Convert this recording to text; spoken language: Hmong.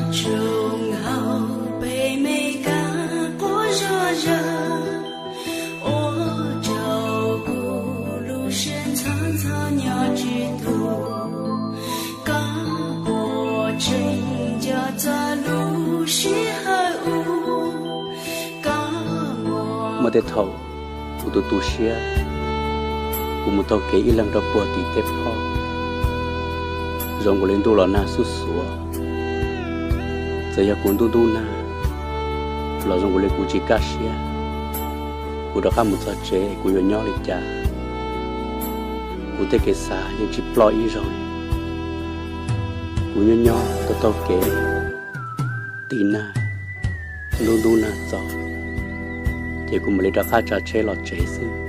Tsoom haum peb me kab quaj zog zag, ua rau kuv lub siab ntxhov ntxhov nyob tsis tus. Koj puas tseem nco txog lub sij hawm ub? Koj muaj tej thaum kuv tu tu siab, kuv mus taug kev ib leeg rau puag tim tej phoj, zoo nkaus li ntuj los nag xuj xuav. Txawm yog kuv ntub ntub nag los zoo nkaus li kuv tsis kaj siab. Kuv rov qab mus txog tsev, kuv yuav nyob li cas? Kuv tej kev xav yeej tsis ploj ib zaug li. Kuv nyob nyob taug taug kev, tiv nag, ntub ntub nag txaus, ces kuv mam li rov qab tsav tsheb los tsev xwb.